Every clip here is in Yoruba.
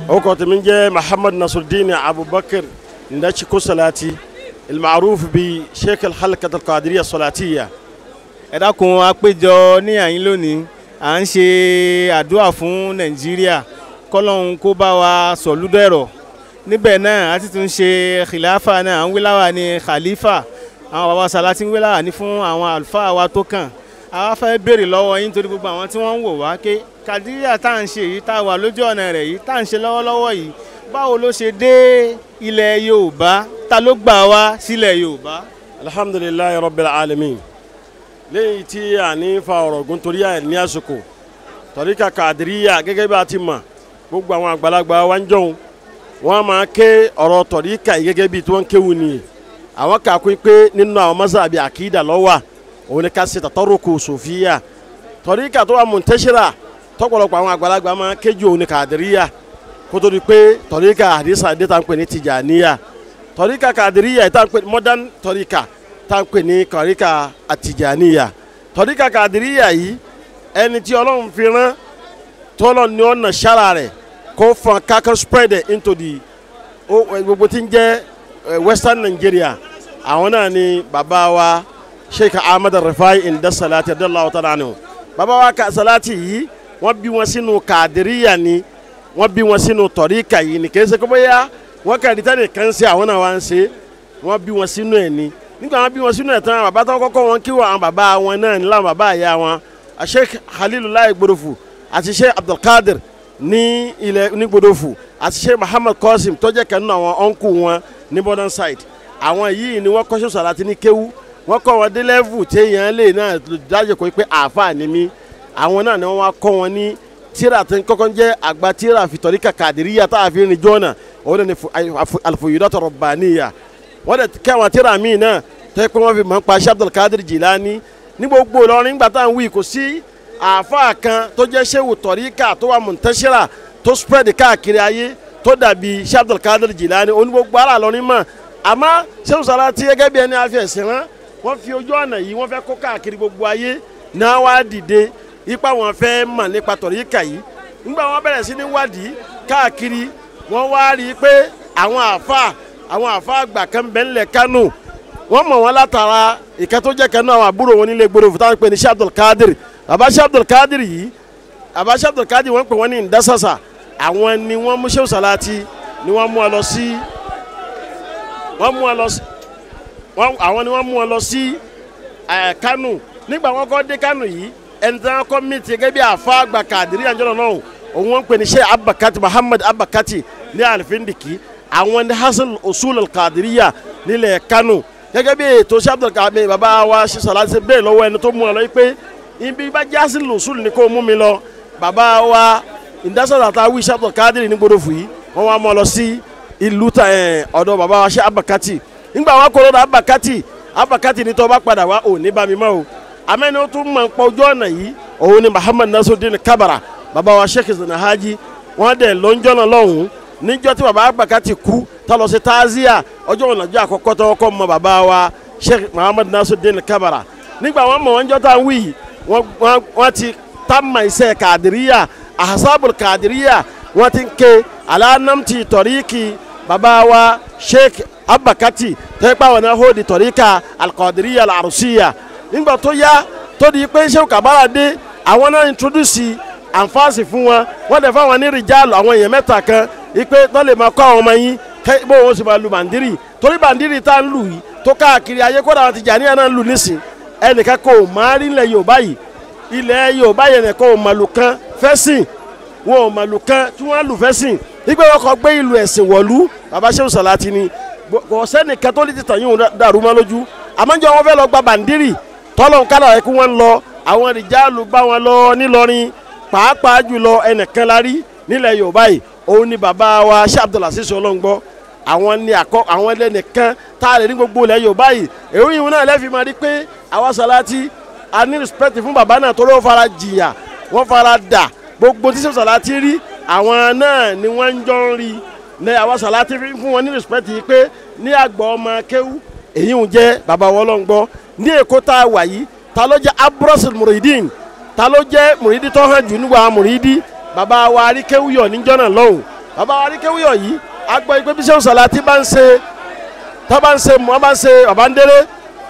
Orúkọ tèmi jẹ́ Muhammad Nasruddin Abubakar Ndachiko Salati al-ma'ruf bi Sheikh al-Halqat al-Qadiriyya Salatiyya. Ẹ dákun, a péjọ ní àyín lónìí, à ń ṣe àdúrà fún Nàìjíríà kọ́lọ́hún kó bá wa sọ̀lúdẹ̀rọ̀. Níbẹ̀ náà a ti tún ṣe khilafa náà, à ń wíláwà ní khalifa, àwọn baba Salati ń wíláwà ní fún àwọn àlùfáà wa tó kàn. A wá fẹ́ béèrè lọ́wọ́ yín torí gbogbo àwọn tí wọ́n ń wò wá ké Kàdíríyà tá à ń ṣe yìí, tá a wà lójú ọ̀nà rẹ̀ yìí, tá à ń ṣe lọ́wọ́lọ́wọ́ yìí, báwo ló ṣe dé ilẹ̀ Yorùbá? Ta ló gbà wá sílẹ̀ Yorùbá? Alhamdulillahi rabbil alamin. Lẹ́yìn tí a ní fa ọ̀rọ̀ gùn torí ẹ̀ ní àsìkò, tọ̀ríkà Kàdíríyà gẹ́gẹ́ bí a ti mọ̀, gbogbo àwọn àgbàlagbà wa ń jọun wọ́n máa ké ọ̀rọ̀ tọ̀ríkà yìí gẹ́gẹ́ bí tí wọ́n kéwù nìyí. Àwọn kà kún pé nínú àwọn mazhabi àkídà ló wà, òun ni ká ṣe tàtọ́rùkù sòfíà. Tọ̀ríkà tó wà muntashira tọ́pọ̀lọpọ̀ àwọn àgbàlagbà máa kéjù òun ni Kàdíríyà, kó tó di pé tọ̀ríkà àdìsá dé tá ń pè ní Tìjàníyà. Tọ̀ríkà Kàdíríyà tá ń pè ní modern tọ̀ríkà tá ń pè ní tọ̀ríkà àtìjàníyà. Tọ̀ríkà Kàdíríyà yìí, ẹni tí Ọlọ́run fi rán tọ́lọ̀ ní ọ̀nà sára rẹ̀ kó fọn kákan spread it into the gbogbo tí ń jẹ́ Western Nigeria. Àwọn náà ni bàbá wa Sheikh Ahmad Rifai Inda Salati radiyallahu ta'ala anhu. Bàbá wa Salati yìí, wọ́n bí wọn sínú Kàdíríyà ni, wọ́n bí wọn sínú tọ̀ríkà yìí ni. Kìí ṣe kó bóyá wọ́n kàn dìtẹ́ nìkan ṣe àwọn náà wá ń ṣe, wọ́n bí wọn sínú ẹ̀ ni. Nígbà wọ́n bí wọn sínú ẹ̀ tán, bàbá tó kọ́kọ́ wọn kí wọ́n àwọn bàbá wọn náà ní láwọn bàbá ìyá wọn, Sheikh Khalilullah Gbodofu àti Sheikh Abdulkadir ní ilẹ̀ ní Gbodofu àti Sheikh Muhammad Qasim tó jẹ́ kan nínú àwọn ọ̀nkù wọn ní modern side. Àwọn yìí ni wọ́n kọ́ Sheikh Salati ní kéwú, wọ́n kọ́ wọn dé level téèyàn lè náà dájú pé àáfàá ni mí. Àwọn náà ni wọ́n wá kọ́ wọn ní tíra tó ń kọ́kọ́ jẹ́ àgbà tíra fi tọ̀ríkà Kàdíríyà tá a fi rìn jọ́nà, òun ni Al-Fuyudat Rabbaniyya. Wọ́n dẹ̀ kẹ́ àwọn tíra míì náà tó yẹ pé wọ́n fi mọ̀ ń pa Sheikh Abdul Qadir Jilani. Ní gbogbo Ìlọrin nígbà tá à ń wí, kò sí àáfàá kan tó jẹ́ ṣéwù tọ̀ríkà tó wà muntashira tó spread káàkiri ayé tó dàbí Sheikh Abdul Qadir Jilani. Oní gbogbo ara Ìlọrin mọ̀. Àmọ́ Sheikh Salati gẹ́gẹ́ bí ẹni àfi ẹ̀sìn rán, wọ́n fi ojú ọ̀nà yìí wọ́n fẹ́ kó káàkiri gbogbo ayé náà wá dìde ipa wọn fẹ́ mọ̀ nípa tọ̀ríkà yìí. Nígbà wọn bẹ̀rẹ̀ sí ní wádìí káàkiri, wọ́n wá rí i pé àwọn àáfàá àgbà kan bẹ ńlẹ̀ Kánò. Wọ́n mọ̀ wọ́n látara ìka tó jẹ́ kanú àwọn àbúrò wọn nílé Gbodofu táwọn pè ní Sheikh Abdul Qadir. Bàbá Sheikh Abdul Qadir yìí, bàbá Sheikh Abdul Qadir wọ́n pè wọ́n ní Ndasasa. Àwọn ni wọ́n mú Sheikh Salati ni wọ́n mú ọ lọ sí, wọ́n mú ọ lọ sí, àwọn ni wọ́n mú ọ lọ sí Kánò. Nígbà wọn kọ́ dé Kánò yìí, ẹni tí wọn kọ́ mi ti gẹ́gẹ́ bí àfa àgbà Kàdíríyà njọ́nà náà, òun wọn pè ní Sheikh Abakati Muhammad Abakati ní Alifindiki. Àwọn ní Hasan Usul al-Qadiriyya nílẹ̀ Kánò. Gẹ́gẹ́ bí ètò Sheikh Abdul Qadir bàbá wa Sheikh Salati bẹ́ẹ̀ lọ́wọ́ ẹni tó mú ọ lọ pé ibi bá jẹ́ Hasan Usul ni kò mú mi lọ. Bàbá wa Ndasasa ta wí Sheikh Abdul Qadir ní Gbodofu yìí, wọ́n wá mú ọ lọ sí ìlú ọ̀dọ̀ bàbá wa Sheikh Abakati. Nígbà wọn kọ́ lọ́dọ̀ Abakati, Abakati ní tó bá padà wá ò ní bá mi mọ́ o. Amẹ́ni ó tún mọ̀ ń pa ojú ọ̀nà yìí, òun ni Muhammad Nasruddin Kabara bàbá wa Sheikh Zanahaji. Wọ́n dẹ̀ lọ́njọ́ náà lọ́hùn-ún níjọ́ tí bàbá Abakati kú tá lọ sí tazia, ọjọ́ ọ̀nàjọ́ àkọ́kọ́ tó kọ́ mọ bàbá wa Sheikh Muhammad Nasruddin Kabara. Nígbà wọn mọ̀ wọ́n jọ́ tá à ń wí, wọ́n ti tamma iṣẹ́ Kàdíríyà, ahasabul Kàdíríyà, wọ́n ti ń ké alánàmtì tọ̀ríkì bàbá wa Sheikh Abakati tẹ́pá wọn náà hódi tọ̀ríkà al-Qadiriyya al-Arusiyya. Nígbà tó yá tó di pé Sheikh Kabara dé, àwọn náà introduce ànfààsì fún wọn, wọ́n dẹ̀ fáwọn ní rìjálù àwọn èèyàn mẹ́ta kan ipe tó lè máa kọ́ àwọn ọmọ yín bó wọn sì máa lu bàndírì, torí bàndírì tá ń lù yìí tó káàkiri ayé, kódà àwọn Tìjàníyà náà ń lù nísìn. Ẹnìkan kò máa rí ilẹ̀ Yorùbá yìí, ilẹ̀ Yorùbá yẹn nìkan ò màlù kan fẹ́sìn, wọn ò màlù kan tí wọ́n lù fẹ́sìn. Ipe wọn kọ gbé ìlú ẹ̀sìn wọ̀lú bàbá Sheikh Salati ni, kò sẹ́nìkan tó lè ti tàn yín dàrú mọ́ lójú. Àmọ́ wọn fẹ́ lọ gba bàndírì tọ́lọ̀ kálọ̀ ẹ̀kú wọn lọ, àwọn rìjálù bá wọn lọ nílọrin, pàápàá jùlọ ẹnìkan la rí nílẹ̀ Yorùbá yìí, òun ni bàbá wa Sheikh Abdulaziz Ọlọ́ngbọ́. Àwọn ni àkọ́ àwọn ẹlẹ́nìkan tá a lè ní gbogbo ilẹ̀ Yorùbá yìí. Èyí ìhun náà lẹ́fì máa rí pé àwa Salati a ní respect fún bàbá náà torí wọ́n fara jìyà, wọ́n fara dà gbogbo tí Sheikh Salati rí, àwọn náà ni wọ́n ń jọ ń rí ní àwa Salati fún wọn ní respect yìí pé ní àgbà ọmọ kéwú èyí ń jẹ́ bàbá wọn Ọlọ́ngbọ́. Ní Èkó tá a wà yìí, ta ló jẹ́ abúrọ́sì muridin, ta ló jẹ́ mùrídìí tó hàn jù nígbà mùrídìí? Bàbá wa aríkéwúyọ̀ níjọ́ náà lọ́hùn. Bàbá wa Aríkéwúyọ̀ yìí a gbọ́ pé bí Ṣéhù Sàlátì bá ń ṣe tó bá ń ṣe mọ́ bá ń ṣe bàbá ń délé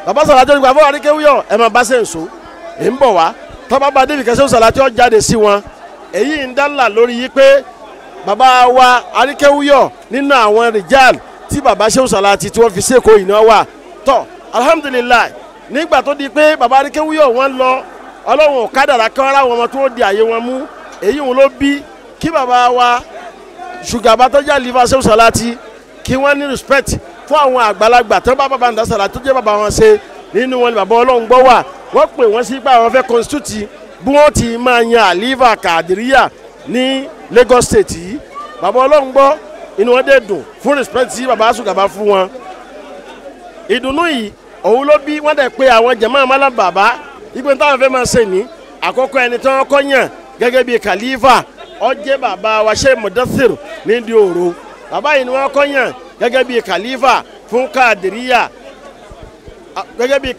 bàbá Sàlátì ó ní bàbá Aríkéwúyọ̀ ẹ̀ máa bá ṣe ń so èyí ń bọ̀ wá tó bá bá débi kẹsàn-án Sàlátì ó jáde sí wọn. Èyí ń dálà lórí yìí pé bàbá wa Aríkéwúyọ̀ nínú àwọn rìjàl tí bàbá Ṣéhù Sàlátì tí wọ́n fi ṣèkó yìí náà wà. Tọ́ alhamdulilayi nígbà tó di pé bàbá Aríkéwúyọ̀ wọ́n lọ Ọlọ́run kádàrá kan ara wọn tó di àyè wọn mú èyí wọn ló bí kí bàbá wa Ṣùgàbá tó jẹ́ àlífà Ṣéhù Sàlátì kí wọ́n ní respect fún àwọn àgbàlagbà tó bá bàbá Ǹdá Sàlátì tó jẹ́ bàbá wọn ṣe nínú wọn ni bàbá Ọlọ́run gbọ́ wà. Wọ́n pè wọ́n sí pé àwọn fẹ́ constitute bí wọ́n ti máa yan àlífà Kàdíríyà ní Lagos State yìí. Bàbá Ọlọ́run gbọ́ inú wọn dẹ̀ dùn fún respect tí bàbá Ṣùgàbá fún wọn. Ìdùnnú yìí òun ló bí wọ́n dẹ̀ pé àwọn jàmáà Malam Bàbá ìgbẹ́ táwọn fẹ́ máa ṣe ní àkọ́kọ́ ẹni tí wọ́n kọ́ yàn gẹ́gẹ́ bíi kàlífà ó jẹ́ bàbá wa Sheikh Mudathir nídìí òru. Bàbá yìí ni wọ́n kọ́ yàn gẹ́gẹ́ bíi kàlífà fún Kàdíríyà gẹ́gẹ́ bíi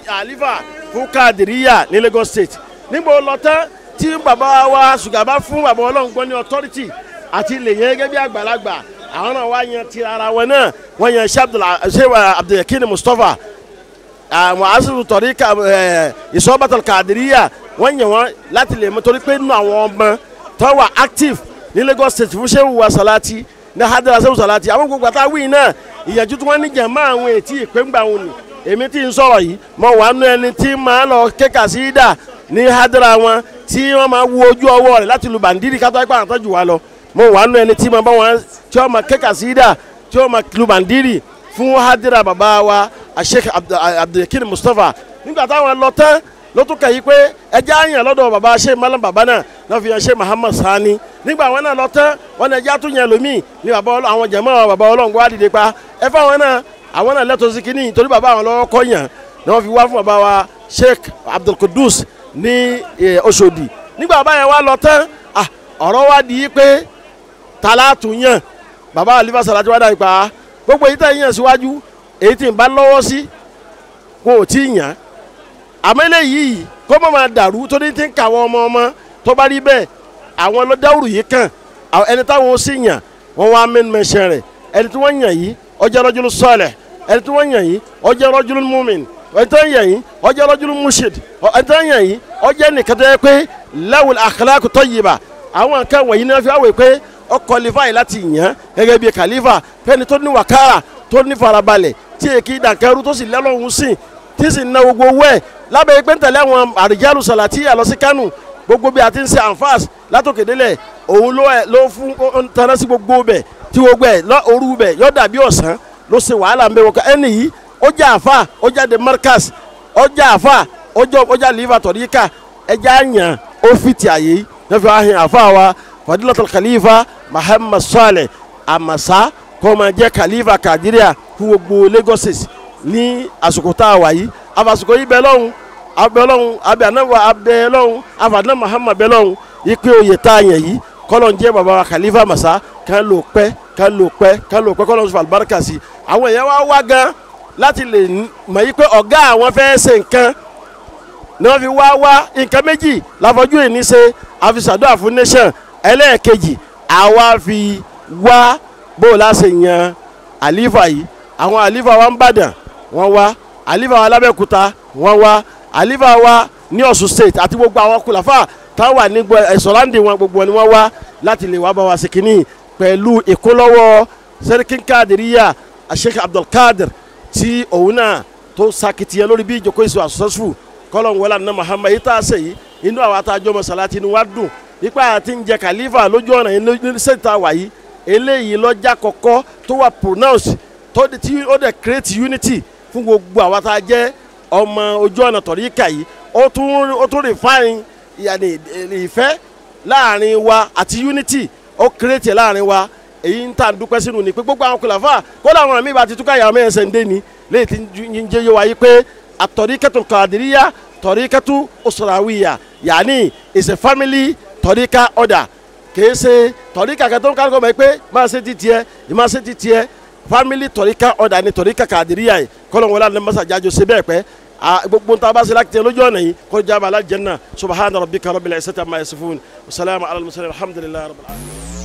kàlífà fún Kàdíríyà ní Lagos State. Nígbà ó lọ tán tí bàbá wa Ṣùgàbá fún bàbá Ọlọ́run ní authority àti lè yẹn gẹ́gẹ́ bí àgbàlagbà àwọn náà wá yan ti ara wọn náà wọ́n yan Sheikh Abdulyakin Mustapha àwọn asùn tọ̀ríkà ìsọ́bàtàn Kàdíríyà wọ́n yàn wọ́n láti lè mú torí pé nínú àwọn ọmọ tó wà active ní Lagos State fún Ṣéhù wa Sàlátì ní hadara Ṣéhù Sàlátì àwọn gbogbo àtàwí náà ìyànjú tí wọ́n ní jẹ̀mọ́ àwọn ètí ìpéǹgbà wọn ni èmi tí ń sọ̀rọ̀ yìí mo wà nú ẹni tí máa lọ kéka sí dà ní hadara wọn tí wọ́n máa wo ojú ọwọ́ rẹ̀ láti lu bàndírì kátó ẹ̀pẹ́ àwọn tọ́jú wa lọ mo wà nú ẹni tí máa bá wọn tí wọ́n máa kéka sí dà tí wọ́n máa lu bàndírì fún hadara bàbá wa Sheikh Abdulyakin Mustapha. Nígbà táwọn lọ tán ló tún kàn yí pé ẹjẹ́ àyàn lọ́dọ̀ bàbá Sheikh Malam Bàbá náà lọ́ fi yan Sheikh Muhammad Sani. Nígbà wọn náà lọ tán wọn náà ẹjẹ́ àtúnyàn lómi ní bàbá àwọn jẹ̀mọ́ bàbá Ọlọ́run wá dìde pa ẹ fáwọn náà àwọn náà lẹ́tọ̀ọ́ sí kínní torí bàbá àwọn lọ́wọ́ kọ́ yàn ni wọ́n fi wá fún bàbá wa Sheikh Abdulkudus ní Òṣòdì. Nígbà bàbá yẹn wá lọ tán ọ̀rọ̀ wá di pé tala tún yàn bàbá Àlífà Sàlátì wá dà pa gbogbo èyí tẹ̀ yàn síwájú èyí tí ń bá lọ́wọ́ sí wọn ò tí ì yàn àmọ́ eléyìí kó má máa dàrú torí tí ń kà wọ́n ọmọ ọmọ tó bá rí bẹ́ẹ̀ àwọn ló dáwùrù yìí kàn ẹni táwọn ó sì yàn wọ́n wá mẹ́nu rẹ̀ ẹni tí wọ́n yàn yìí ó jẹ́ rajulu salih ẹni tí wọ́n yàn yìí ó jẹ́ rajulu mu'min ẹni tí wọ́n yàn yìí ó jẹ́ rajulu mushid ẹni tí wọ́n yàn yìí ó jẹ́ nìkan tó yẹ pé lahul akhlaq tayyiba àwọn nǹkan wọ̀nyí ni wọ́n fi wá wò pé ó qualify láti yàn gẹ́gẹ́ bí kàlífà fẹ́ni tó ní wàkàrà tó ní farabalẹ̀ tí èkì dàkẹ́rú tó sì lẹ́lọ́hún sìn tí sì ná gbogbo owó ẹ̀ lábẹ́ pé ń tẹ̀lé àwọn àrìjálù Sàlátì lọ sí Kánò gbogbo bí a ti ń ṣe ànfàs látòkè délẹ̀ òun ló fún tanná sí gbogbo bẹ̀ tí gbogbo ẹ̀ òru bẹ̀ yọ dàbí ọ̀sán ló ṣe wàhálà ń bẹ wọ́n ẹni yìí ó jẹ́ àfà ó jáde Markaz ó jẹ́ àfà ó jẹ́ àlífà tọ̀ríkà ẹja yàn ó fìtì àyè ló fi wá hìn àfà wa Fadilatul Khalifa Muhammad Saleh Amasa kó máa jẹ́ Khalifa Kàdíríà fún gbogbo Lagos ní àsìkò tá a wà yìí. Àfàsìkò yìí bẹ lọ́hùn abẹ lọ́hùn abẹ anáwó abẹ lọ́hùn afàdínà Muhammad bẹ lọ́hùn ipe oyè tá a yàn yìí kọ́lọ̀ ń jẹ́ bàbá wa Khalifa Amasa kán lò pẹ́ kán lò pẹ́ kán lò pẹ́ kọ́lọ̀ ń sọ àlùbáríkà sí i. Àwọn èèyàn wá wá gan láti lè mọ̀ yí pé ọ̀gá àwọn fẹ́ ṣe nǹkan ni wọ́n fi wá wá nǹkan méjì láfọjú ìní ṣe àfisàdúrà fún nation ẹlẹ́ẹ̀kejì àwa fi wá bó o láṣẹ yan àlífà yìí. Àwọn àlífà wa ń Bàdàn wọ́n wá, àlífà wa lábẹ́òkúta wọ́n wá, àlífà wa ní Ọ̀ṣun state àti gbogbo àwọn kùlàfà táwọn wà ní ẹ̀sọ̀láǹdì wọn gbogbo ni wọ́n wá láti lè wá bá wa ṣe kínní pẹ̀lú ìkólọ́wọ́ Sẹ́ríkì Kàdíríyà Sheikh Abdulkadir tí òun náà tó sakitiyan lórí bí ìjókòó ìṣòwò successful kọ́lọ̀ ń wọlé àná Muhammad yìí tá a ṣe yìí inú àwọn àtàjọ mọ̀sálásí ni wàá dùn ipa àti ń jẹ kàlífà lójú ọ̀nà yìí ní sèta wà yìí eléyìí lọ́jà kọ̀kọ́ tó wà pronounce tó tí ó dẹ̀ create unity fún gbogbo àwọn tá a jẹ́ ọmọ ojú ọ̀nà tọ̀ríkà yìí ó tún refine yàní ìfẹ́ láàrin wa àti unity ó create láàrin wa èyí ń tà ń dúpẹ́ sínú ni pé gbogbo àwọn kùlàfà kódà àwọn àmì ìbá ti túkà yàrá mẹ́sẹ̀ ń dé ni léyìí tí ń jẹ́ yé wa yìí pé àtọ̀ríkẹ́tù kàdíríyà tọ̀ríkẹ́tù usrawiya yàní is a family tọ̀ríkà order kìí ṣe tọ̀ríkà kẹtọ́ ń kálukọ́ mọ̀ pé máa ṣe ti tiẹ̀ máa ṣe ti tiẹ̀ family tọ̀ríkà order ni tọ̀ríkà kàdíríyà yìí kọ́lọ̀ wọlé àná masa jájọ ṣe bẹ́ẹ̀ pẹ́ gbogbo nta bá ṣe láti tẹ lójú ọ̀nà yìí kó jábà alájẹ́nà subhana rabbika rabbil izzati amma yasifun wa salamun ala al-mursalin alhamdulillahi rabbil alamin.